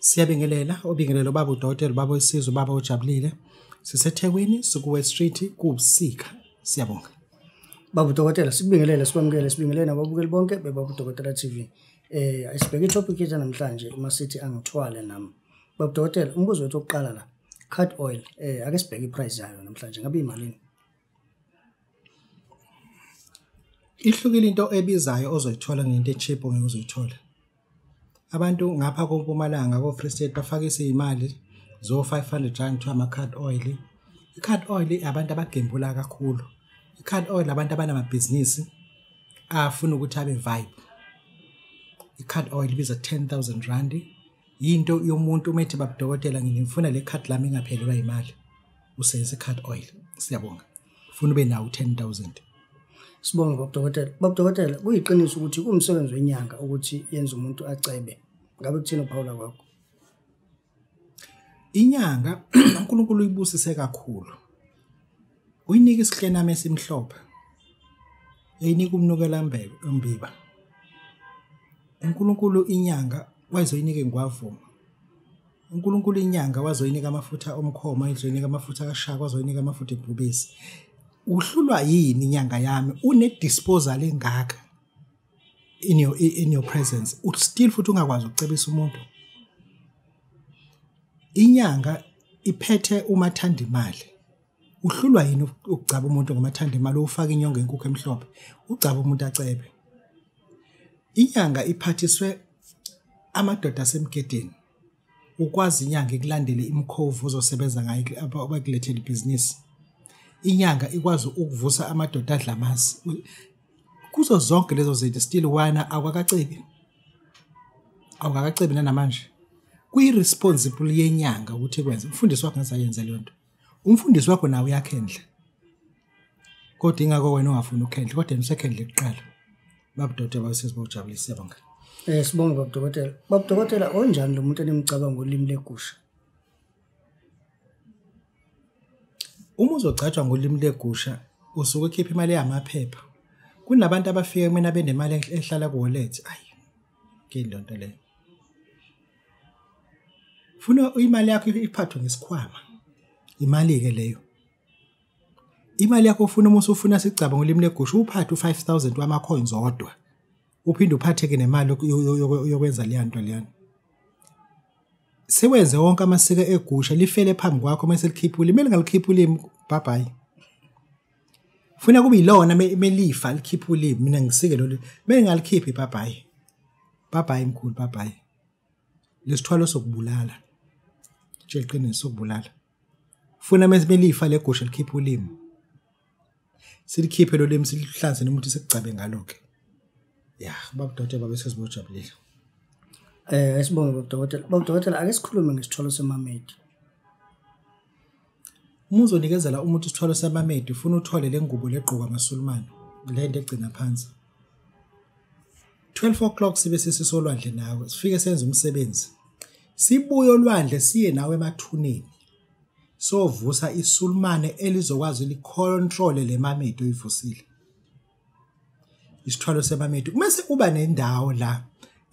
Siyabingelela, obingelela ubaba uDokotela, ubaba wesizwe, ubaba ojabulile. SiseThekwini, siku-West Street, kuwubusika. Siyabonga. Baba uDokotela, sikubingelele, sikwamukele, sibingelele nababukeli bonke beBaba uDokotela TV. Asibheke i-topic yethu namhlanje uma sithi angithwale nami. Baba uDokotela, umbuzo wethu wokuqala la, card oil, ake sibheke i-price yayo namhlanje, ngabe imalini? Ihlukile into ebizayo ozoyithola ngento e-cheap ongeke uzoyithola. Abantu ngapha koMpumalanga ko-Free State bafakisa iy'mali zo-500 rand kuthiwa ama-card oil. I-card oil abantu abagembula kakhulu. I-card oil abantu abanamabhizinisi afuna ukuthi abe vibe. I-card oil ibiza 10,000 rand. Yinto yomuntu uma ethi baba dokotela ngifuna le card lami ingaphelelwa imali. Usebenzisa i-card oil. Siyabonga. Ufuna ube nawo 10,000. Sibonge baba dokotela. Baba dokotela, kuyiqiniso ukuthi kuwumsebenzi wenyanga ukuthi yenze umuntu acebe. Ngabe kuthini uphawula kwakho? Inyanga uNkulunkulu uyibusise kakhulu. Uyinika isihlenami esimhlophe. Eyinika umnukela umbiba. uNkulunkulu inyanga wayezoyinika ingwavuma. uNkulunkulu inyanga wazoyinika amafutha omkhoma, wayezoyinika amafutha kaShaka, wazoyinika amafutha ebhubesi. Uhlulwa yini inyanga yami? Une disposal engaka in your presence. Still futhi ungakwazi ukucebisa umuntu. Inyanga iphethe umathanda imali. Uhlulwa yini ukugcaba umuntu ngomathanda imali, ufaka inyongo enkukhu emhlophe, ugcaba umuntu acebe. Inyanga iphathiswe amadoda asemgedeni. Ukwazi inyanga ikulandele imkhovu ozosebenza ngayo abakulethele ibhizinisi. Inyanga ikwazi ukuvusa amadoda adla amasi. Kuzo zonke lezo zinto still wana awukakacebi. Awukakacebi nanamanje. Kuyi-responsible yenyanga ukuthi ikwenze. Umfundisi wakho ngaze leyo nto. Umfundisi wakho nawe uyakhendla. Kodwa ingakho wena ungafuni ukukhendla, kodwa yena usekhendle kuqala. Baba Dokotela, bawusizwe bawujabulise, siyabonga. Sibonge baba Dokotela. Baba Dokotela, onjani lo muntu enimcabanga ngolimi legusha? Uma uzogcatshwa ngolimi legusha, usuke ukhipha imali yamaphepha. Kunabantu abafika kumina benemali ehlala ku-wallet. Ayi, ngeke le nto leyo. Funa imali yakho iphathwe ngesikhwama. Imali-ke leyo. Imali yakho ufuna uma usufuna sigcaba ngolimi legusha, uphathe u-5,000 wama-coins odwa. Uphinde uphatheke nemali yokwenza leya nto leyana. Sewenze wonke amasiko egusha, lifele phambi kwakho mase likhipha ulimi, lingalikhipha ulimi, bye bye. Funa kube yilona melifa likhipha ulimi, mina ngisike lolu. Mengalikhiphi bye bye. Bye bye mkhulu, bye bye. Lesithwalo sokubulala. Tshela iqiniso sokubulala. Funa melifa legusha likhipha ulimi. Silikhiphe lo limi silihlanze nomuntu sikugcabe ngalo ke. Ya, baba Dokotela, baba sesibojabulile. Sibonge baba Dokotela. Baba Dokotela, ake sikhulume ngesithwalo semamedi. Uma uzonikezela umuntu isithwalo semamedi, ufuna uthole le ngubo legqoka amaSulumane, le nto egcina phansi. 12 o'clock sibe sesisolwandle nawe, sifike senze umsebenzi. Sibuye olwandle siye nawe emathuneni. Sovusa iSulumane elizokwazi licontrol le mamedi oyivusile. Isithwalo semamedi. Mase uba nendawo la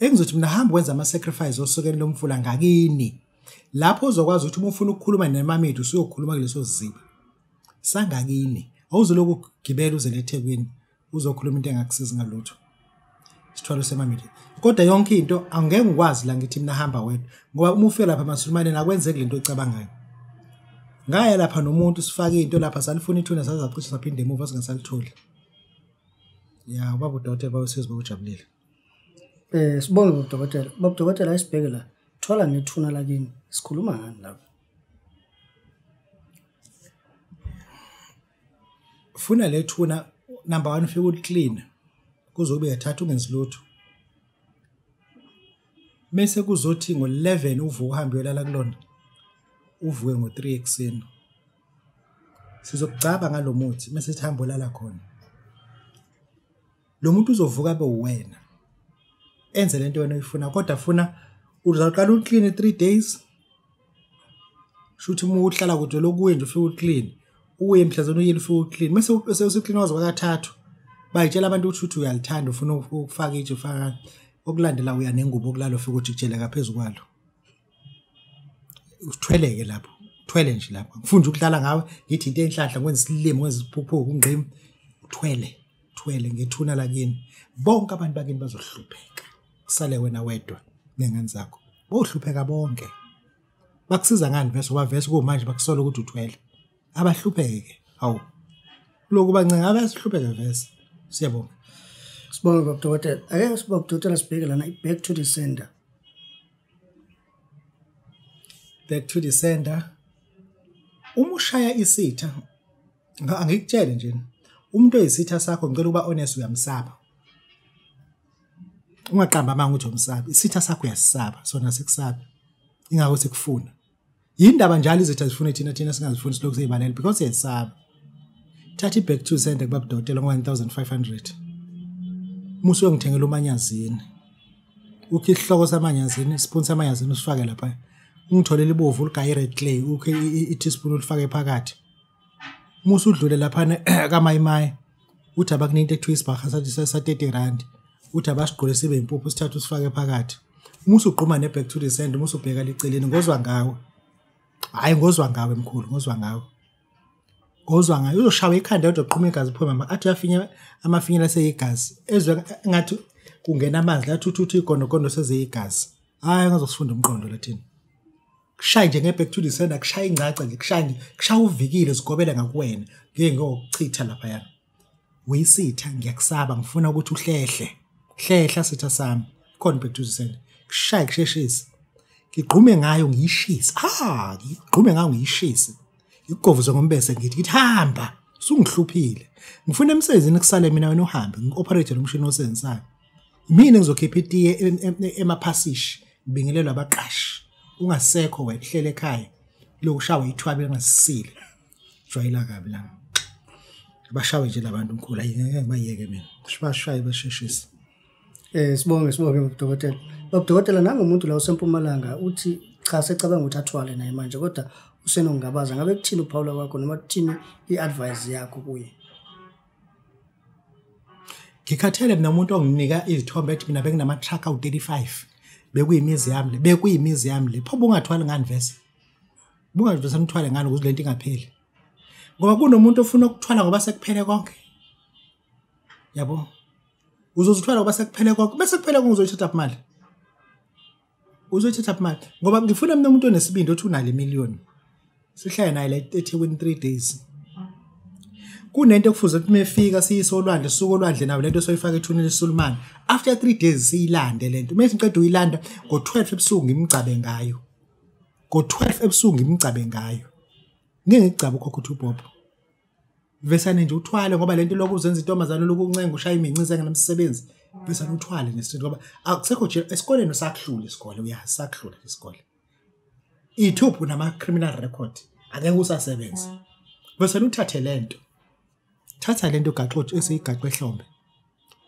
engizothi mina hamba wenza ama sacrifice osokeni lomfula ngakini. Lapho uzokwazi ukuthi uma ufuna ukukhuluma nemamedi usuyokhuluma kuleso siziba sangakini. Awuzoloku ugibela uze eThekwini uzokhuluma into engakusiza ngalutho. Isithwalo semamedi. Kodwa yonke into angeke ngikwazi la ngithi mina hamba wedwa, ngoba uma ufika lapha amaSulumane akwenzeki lento oyicabangayo. Ngaya lapha nomuntu sifake into lapha salifuna ithuna sazacisha saphinde emuva singasalitholi. Ya, ubaba uDokotela bawusizwe bawujabulile. Sibonge baba Dokotela. Baba Dokotela, ayisibheke la. Thola ngethuna lakini. Sikhuluma ngani lapha? Funa le thuna number 1 ufike uliclean. Kuzobe yathatha ungenzi lutho. Mase kuzothi ngo11 uvuka uhambe uyolala kulona. Uvuke ngo3 ekseni. Sizokugcaba ngalomuthi mase sihamba olala khona. Lo muntu uzovuka abe uwena. Enze lento wena oyifuna, kodwa funa uzaqala uclean 3 days. Shuthi uma uhlala kude lokuye nje ufike uclean. Uye mhlazana uyile ufike uclean. Mase usuclean waze kwakathathu. Bayitshela abantu ukuthi uyalithanda ufuna ukufaka itshe ufaka okulandela uya nengubo okulalo ufike ujikijele ngaphezulu kwalo. Uthweleke lapho, uthwele nje lapho. Ngifuna ukudlala ngawe ngithi into enhlanhla ngwenza isilimo ngwenza isiphuphu ungqimi. Uthwele, uthwele ngethuna lakini. Bonke abantu bakini bazohlupheka. Kusale wena wedwa nengane zakho. Bohlupheka bonke. Bakusiza ngani vese ngoba vese kumanje bakusola ukuthi uthwele. Abahlupheke. Hawu. Lokhu bancenga abahlupheke vese. Siyabonga. Sibonge baba dokotela. Ake sibaba dokotela sibheke lana back to the sender. Back to the sender. Uma ushaya isitha, angikutshele nje. Umuntu oyisitha sakho ngicela ukuba honest uyamsaba. Ungaqamba amanga ukuthi umsaba. Isitha sakho uyasisaba, sona sikusabi. Ingakho sikufuna. Yindaba njalo izitha zifuna thina singazifuni silokhu siyibalele because siyasaba. Thatha i-back to sender kubaba dokotela ngo-1500. Musu uyongithengela umanyazini. Ukhe isihloko samanyazini, ispoon samanyazini usifake lapha. Ungitholele ibovu uligaye red clay, ukhe i-teaspoon ulifake phakathi. Musu udlule lapha kaMayimayi. Uthi abakunika into ekuthiwa isibhaha sathi sa 30 rand. Uthi abasigqole sibe impuphu sithathe usifake phakathi. Musu ugquma ne-back to the sender, musu ubheka liceleni ngozwa ngawe. Hayi ngozwa ngawe mkhulu, ngozwa ngawe. Ngozwa ngawe uzoshawa ikhanda kodwa uqhuma igazi phuma athi uyafinya amafinyela seyigazi. Ezwe ngathi kungena amanzi la thuthu igonogono seziyigazi. Hayi ngizosifunda umqondo lathini. Kushaya nje nge-back to the sender, kushaya ingcaca nje, kushaya nje, kushaya uvikile zigobela ngakuwena. Ngeke ngokuchitha lapha yana. Uyisitha ngiyakusaba ngifuna ukuthi uhlehle. Hlehla sitha sami. Khona back to the sender. Kushaya kusheshise. Ngigqume ngayo ngiyishise. Ah, ngigqume ngayo ngiyishise. Ngikugovuze ngombese ngithi hamba, usungihluphile. Ngifuna emsebenzini kusale mina wena uhambe, ngi-operate lo mshini osebenzisayo. Mina ngizokhipha itiye emaphasishi, ngibingelelwe abaqashi. Ungasekho wena hlele ekhaya. Lokushawa ithwabe engasisile. Jwayela kabi la. Abashawe nje labantu mkhulu, ayike ngibayeke mina. Sibashaye basheshise. Sibonge baba dokotela. Baba dokotela nangumuntu la osempumalanga uthi cha secabanga ukuthi athwale naye manje kodwa usenongabaza ngabe kuthini uphawula kwakho noma kuthini i-advice yakho kuye? Ngikhathele mina umuntu onginika izithombe ethi mina bekunama truck awu35 bekuyimizi yami le bekuyimizi yami le pho bungathwali ngani vese bungavese nithwale ngani ukuze lento ingapheli ngoba kunomuntu ofuna ukuthwala ngoba sekuphele konke yabo uzozithwala ngoba sekuphele konke bese kuphele konke uzoyithatha imali uzoyithatha imali ngoba ngifuna mina umuntu onesibindi othi unale million sihlale naye la eThekwini 3 days. Kunento ekufuze ukuthi mefika siyise olwandle suku olwandle nayo lento soyifaka ethuneni leSulumane after 3 days siyilande lento mase ngiqeda uyilanda ngo12 ebusuku ngimgcabe ngayo ngo12 ebusuku ngimgcabe ngayo ngeke ngigcabe ukhokho uthi ubhobho vesane nje uthwale ngoba lento lokhu uzenza intombazane lokhu uncenga ushaya imincinci engenamsebenzi vesane uthwale nje ngoba akusekho nje esikoleni usakuhlula isikole uyasakuhlula isikole ithuphu nama criminal record angeke usasebenza vesane uthathe lento thatha lento ugaxotshe esigaxwe ehlombe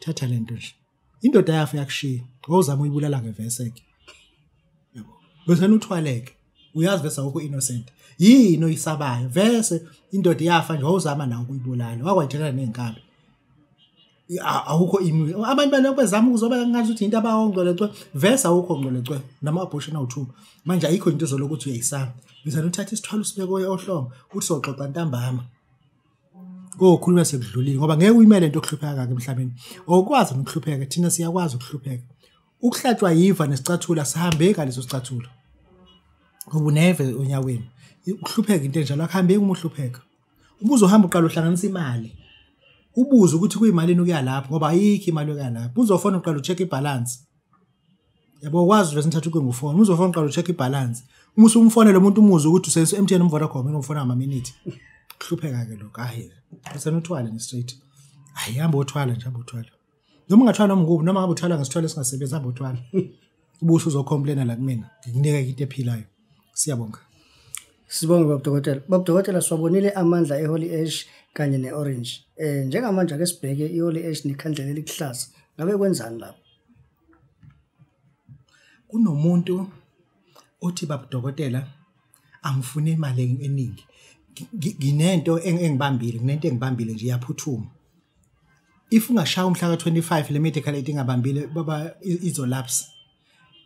thatha lento nje indoda yafa yakushiya wawuzama uyibulala ngevese ke yabo bese uthwaleke uyazi vese awukho innocent yini oyisabayo vese indoda yafa nje wawuzama nawe ukuyibulala wakwayithela nezinkabi awukho abantu balokho bezama ukuzoba ngathi ukuthi into abawongcwele cwe vese awukho ngcwele cwe nama abortion awu2 manje ayikho into ezolokuthi uyayisaba bese uthatha isithwalo usibeke ohlongo uthi soxoxa ntambama kokhuluma sekudlulile ngoba ngeke uyimele into okuhlupheka kake emhlabeni awukwazi ukuhlupheka thina siyakwazi ukuhlupheka ukuhlatshwa yiva nesicathulo sihambeka leso sicathulo ngoba uneve onyaweni ukuhlupheka into enjalo akuhambeki uma uhlupheka ubuzo uhamba uqala uhlanganisa imali ubuze ukuthi kuyimalini ukuya lapho ngoba ayikho imali yokuya lapho uzofona uqala ucheck ibalance yabo ukwazi bese ngithatha ucingo ufone uzofona uqala ucheck ibalance uma usumfonela umuntu umuze ukuthi usebenzisa MTN uMvodacom ngomfona ngama minute kuhlupheka ke lokho hayi bese uthwale nje straight hayi hamba uthwala nje hamba uthwala noma ungathwala noma nguphi noma ngabe uthwala ngesithwalo esingasebenzi hamba uthwala ubuso uzocomplaina la kumina ngikunika into ephilayo siyabonga sibonge baba dokotela baba dokotela siwabonile amandla eHoly Ash kanye neOrange njengamanje ake sibheke iHoly Ash nekhandlela elikuhlaza ngabe kwenzani lapho kunomuntu othi baba dokotela angifuni imali eningi nginento engibambile nginento engibambile nje iyaphuthuma if ungashaya umhla ka25 le medical aid ingabambile baba izolapse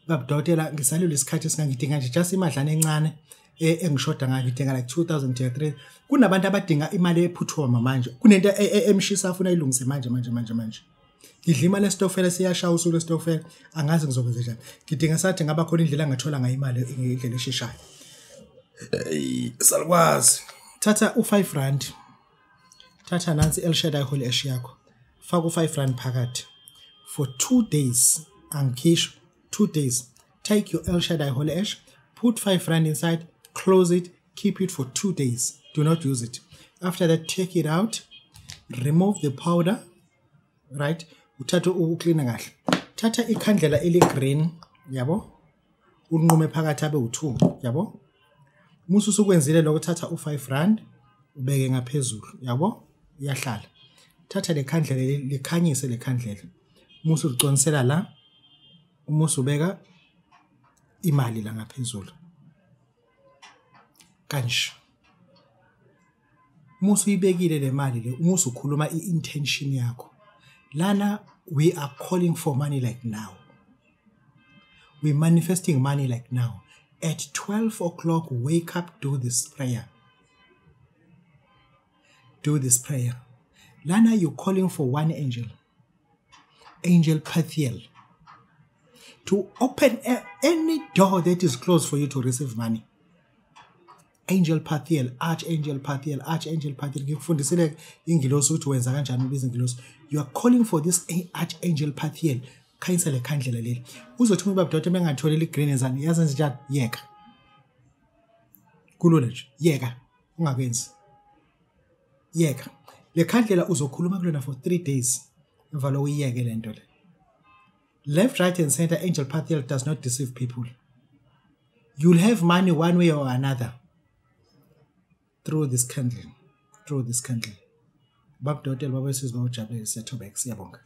Baba dokotela, ngisalelwe isikhathi esingangidinga nje just imadlana encane engishoda ngayo, ngidinga like 2000 to 3. Kunabantu abadinga imali ephuthuma manje, kunento emshisa afuna ilungise manje manje manje manje. Ngidla imali esitokfela, siyashaya usuku lwesitokfela, angazi ngizokwenza njani. Ngidinga sathi ngaba khona indlela angathola ngayo imali ngendlela esheshayo. Salukwazi, thatha u5 rand, thatha nansi El Shaddai Holy Ash yakho, faka u5 rand phakathi for 2 days, angikhisho 2 days. Take your El Shaddai Holy Ash, put 5 rand inside, close it, keep it for 2 days, do not use it. After that, take it out, remove the powder, right? Uthathe ukuklina kahle, thatha ikhandlela eli green, yabo, unqume phakathi abe u2, yabo. Musu usukwenzile lokho, thatha u5 rand ubeke ngaphezulu, yabo, iyahlala. Thatha le khandlela likhanyise le khandlela, musu uliconsela la, umusu ubeka imali la ngaphezulu kanje. Musu uyibekile le mali le, umusu ukhuluma i-intention yakho lana. We are calling for money like now, we manifesting money like now. At 12 o'clock, wake up, do this prayer, do this prayer. Lana, you're calling for one angel, Angel Pathiel, to open any door that is closed for you to receive money. Angel Pathiel, Archangel Pathiel, Archangel Pathiel. Ngikufundisile ingilosi ukuthi wenza kanjani ubiza ingilosi. You are calling for this Archangel Pathiel. Khanyisa le khandlela leli. Uzothi uma ubaba dokotela bengatholeli igreen enzani, yazenza njani? Yeka. Kulula nje, yeka, ungakwenzi. Yeka. Le khandlela uzokhuluma kulona for 3 days. Emva lokho uyiyeke lento le. Left, right and center, Angel Pathiel does not deceive people. You'll have money one way or another through this candle, through this candle. Baba dokotela, baba sizwe, baba ujabulile, siyathobeka, siyabonga.